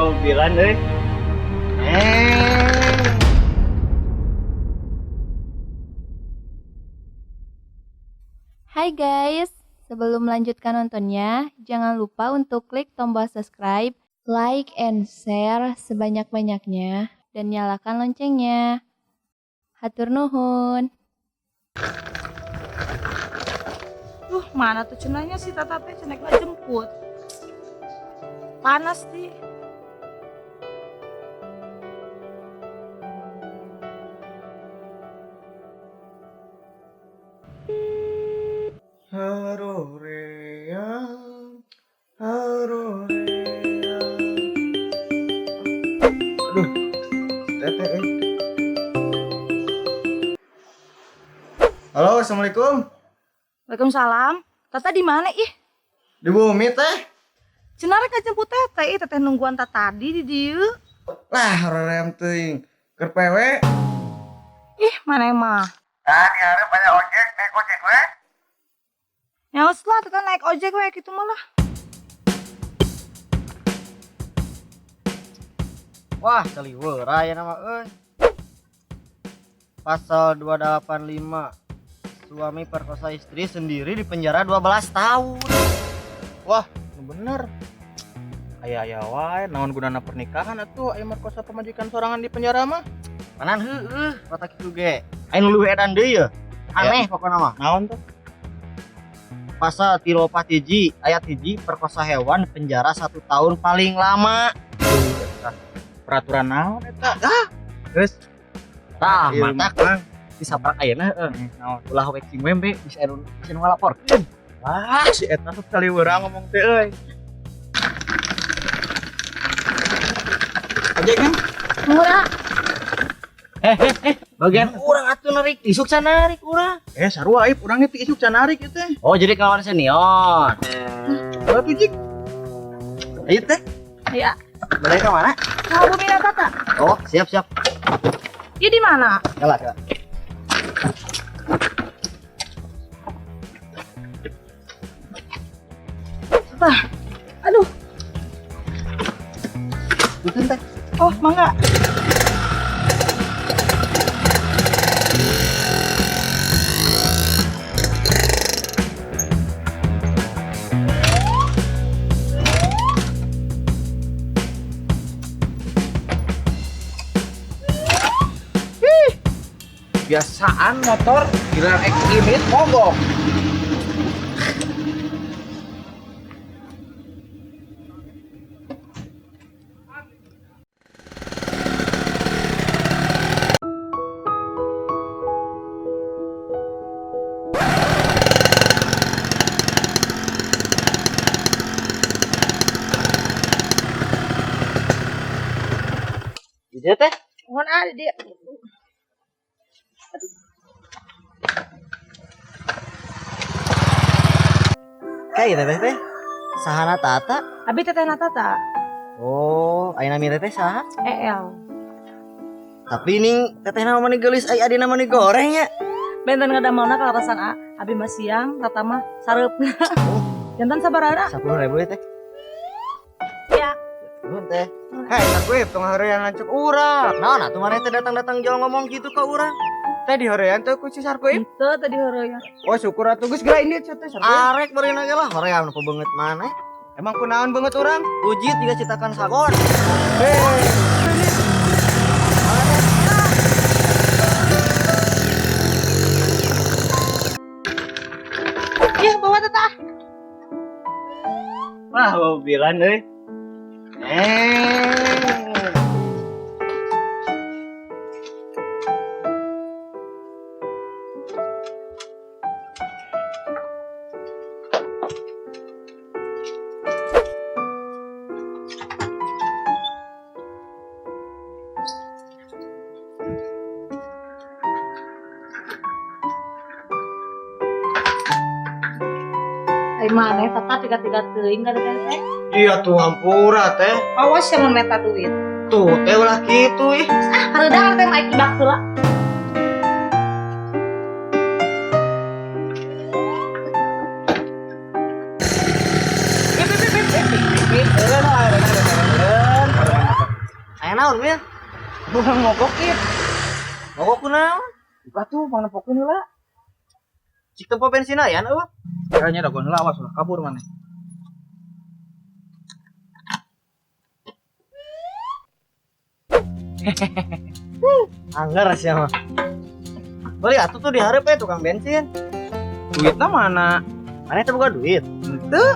Mobilan euy. Eh. Hai guys, sebelum melanjutkan nontonnya, jangan lupa untuk klik tombol subscribe, like, and share sebanyak-banyaknya, dan nyalakan loncengnya. Hatur nuhun. Duh, mana tuh cenanya si Tata teh cenek lah jemput. Panas di. Haroream, haroream. Aduh, teteh euy. Halo, assalamualaikum. Waalaikumsalam. Tata di mana ih? Di bumi teh. Cenah rek jemput teteh, ih teteh nungguan tata tadi di dieu. Lah, haroream teuing. Keur PW. Ih, mana emang? Tah, dihareup aya ojek, naik ojek we. Ya lah, teteh naik ojek we gitu malah. Wah, saliweur aya nama euy. Pasal 285. Suami perkosa istri sendiri di penjara 12 tahun. Wah, nu bener. Aya-aya wae naon gunana pernikahan atuh aya merkosa pamajikan sorangan di penjara mah. Manan heueuh, kata kitu ge. Aya nu leuwih edan deui ye. Aneh pokona mah. Naon tuh? Pasal 34 ayat 1 perkosa hewan di penjara 1 tahun paling lama. Peraturan naon eta? Ah, geus. Tah, Ieu matak mah. Disaprak ayeuna heueuh. Naon? Ulah we cing wembe bisa anu bisa nu ngalaporkeun. Wah, si eta sok saliweurang ngomong teh euy. Ojek kan? Murah. Bagian urang atuh narik, isuk can narik urang. Eh, sarua aib urang ge ti isuk can narik ieu teh. Oh, jadi kawan senior. Batu jik. Ayo teh. Iya. Boleh ke mana? Nah, bumi Tata. Oh, siap siap. Iya di mana? Yalah, yalah. Tata. Aduh. Punten teh. Oh, mangga. Biasaan motor giliran X limit mogok. Gitu teh. Mohon ah di dia. Kayak teteh teh. Sahana Tata? Abi teteh na Tata. Oh, aya nami teteh saha? EL. Tapi ning teteh nama mani geulis ai adina mani goreng nya. Benten ngadamelna kaleresan a. Abi mah siang, Tata mah sareupna. Jantan sabaraha? 10.000 ya teh. Ya. Nuhun teh. Hei, aku tong horean lanceuk urang. Naon atuh maneh teh datang-datang jauh ngomong gitu ke urang? Teh di horean teh ku si Sarko ip. Henteu tadi heureuyang. Oh, syukur atuh geus geura indit teh Sarko. Arek beureun aja lah hoream nu beungeut maneh. Emang kunaon beungeut urang? Ujit juga citakan sagon. Hei. Ih, bawa Tata. Wah, mobilan euy. Eh. Ai maneh Tata tiga-tiga teuing ka teteh teh. Iya tuh hampura teh. Awas yang meta duit. Tuh teh ulah kitu ih. Ah, hareudang teh mah kibak heula. Naon, Mil? Bukan mogok ieu. Mogok kunaon? Buka tuh mana pokeun heula. Cik tempo bensin aya eueuh. Kayaknya dagoan heula awas ulah kabur maneh. Anggar sia mah. Beli atuh tuh dihareup we tukang bensin. Duitna mana? Mana teh boga duit? Henteu.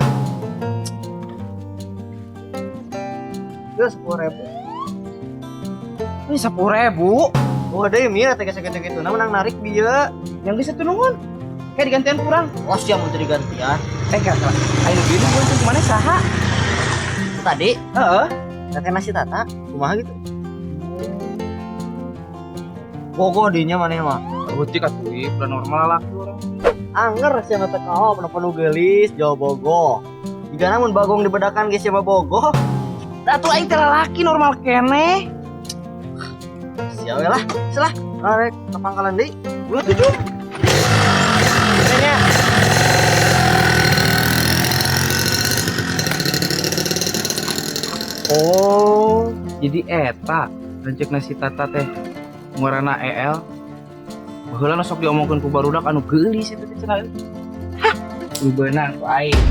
Geus 10.000. Ini 10.000. Oh, deui Mil teh geus kitu na menang narik bieu. Yang geus atuh nuhun. Kayak digantian kurang. Oh, sia mun teu digantian. Kira-kira. Ayo duit gua mana saha? Tadi, Heeh. teteh nasi tata, kumaha gitu. Bogoh dinya maneh mah. Beutik atuh ih, udah normal laki urang. Anger sia mah teh kaho pernah penuh geulis jauh bogoh. Jigana mun bagong dibedakan ge sia mah bogoh. Da atuh aing teh lalaki normal keneh. Sia we lah, salah. Rek ke pangkalan deui. Ulah tujuh. Nya. Oh, jadi eta lanceuk nasi tata teh ngaranna EL. Baheula nu sok diomongkeun ku barudak anu geulis eta teh cenah. Hah, kudu beunang ku aing.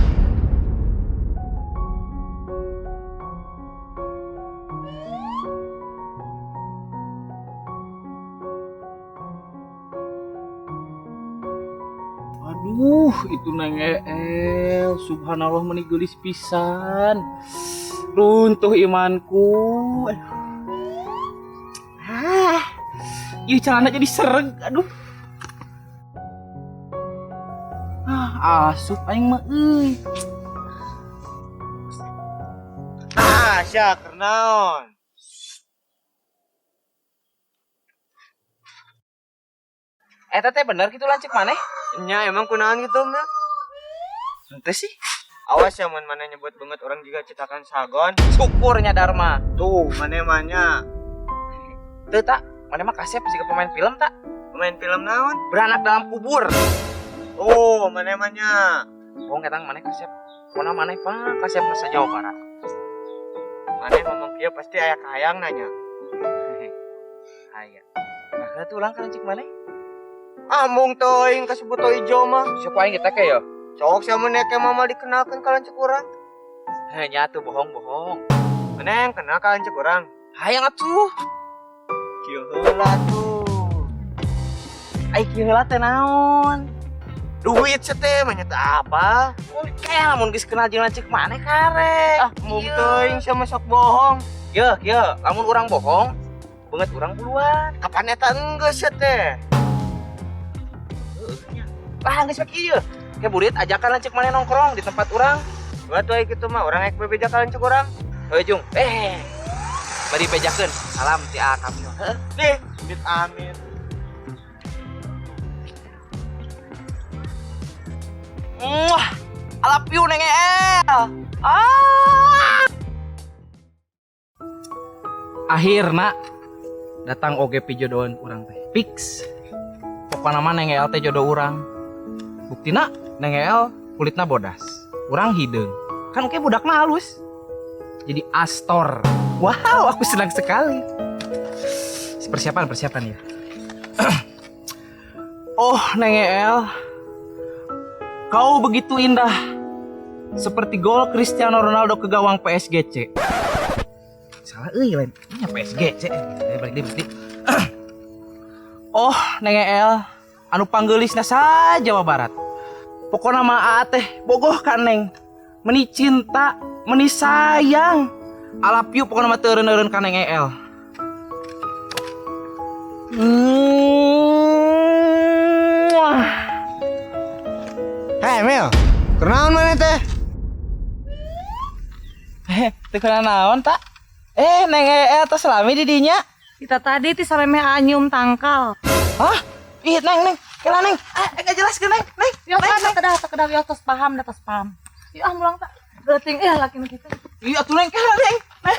Aduh, itu Neng EL, subhanallah meni geulis pisan. Runtuh imanku. Aduh. Ah, ieu celana jadi sereg, aduh. Ah, asup aing mah euy. Ah, sia keur naon? Eta teh bener kitu lanceuk maneh? Nya emang kunaon gitu, Mil? Henteu sih. Awas ya mun mana nyebut banget orang juga citakan sagon. Syukurnya Dharma. Tuh, mana manya. Teu tak, maneh mah kasep siga pemain film tak? Pemain film naon? Beranak dalam kubur. Oh, mana manya. Bohong eta maneh kasep. Pokona maneh pak kasep masa Jawa Barat. Maneh ngomong kieu pasti aya kahayang nanya. Aya. Nah, tuh ulang kan lanceuk maneh. Amung teuing ka si buto ijo mah. Siapa aing kita ke ya? Cok sia mun eke mah dikenalkeun ka lanceuk urang. Heh, nya tuh bohong-bohong. Maneh yang kenal ka lanceuk urang? Hayang atuh. Kieu heula tuh. Ai kieu heula teh naon? Duit sia teh mah nya teu apa. Oke, lamun geus kenal jeung lanceuk maneh karek. Ah, mung teuing sia mah sok bohong. Yeuh, kieu, lamun urang bohong, beungeut urang buluan. Kapan eta enggeus sia teh? Heueuh nya. Lah geus we kieu. Ke burit ajakan lanceuk maneh nongkrong di tempat urang. Gua tuh kitu mah urang ek bebeja ka lanceuk urang. Heuh jung. Bari bejakeun. Salam ti A Kamil. Heuh. Nih, amit amit. Muah. I love you Neng El. Ah. Akhirna datang oge pijodohan urang teh. Fix. Pokona mah Neng El teh jodoh urang. Buktina Neng El kulitna bodas. Urang hideung. Kan oke budakna halus. Jadi Astor. Wow, aku senang sekali. Persiapan, persiapan ya. Oh, Neng El. Kau begitu indah. Seperti gol Cristiano Ronaldo ke gawang PSGC. Salah euy lain. Ini PSGC. Balik deui, balik deui. Oh, Neng El, anu panggeulisna sa Jawa Barat. Pokona mah aa teh bogoh ka Neng. Meni cinta, meni sayang. I love you pokona mah teu eureun-eureun ka Neng El. Muah. Hei Mil, kunaon maneh teh? Teu kana naon tak? Neng El tos lami di dinya. Kita tadi ti sameme anyum tangkal. Hah? Ih, Neng, Neng. Kela Neng. Enggak jelas ke Neng. Neng. Ya kan tak kedah ya tos paham dah tos paham. Yuk ah mulang tak. Geuting laki nu kitu. Iya atuh Neng, kela Neng. Neng.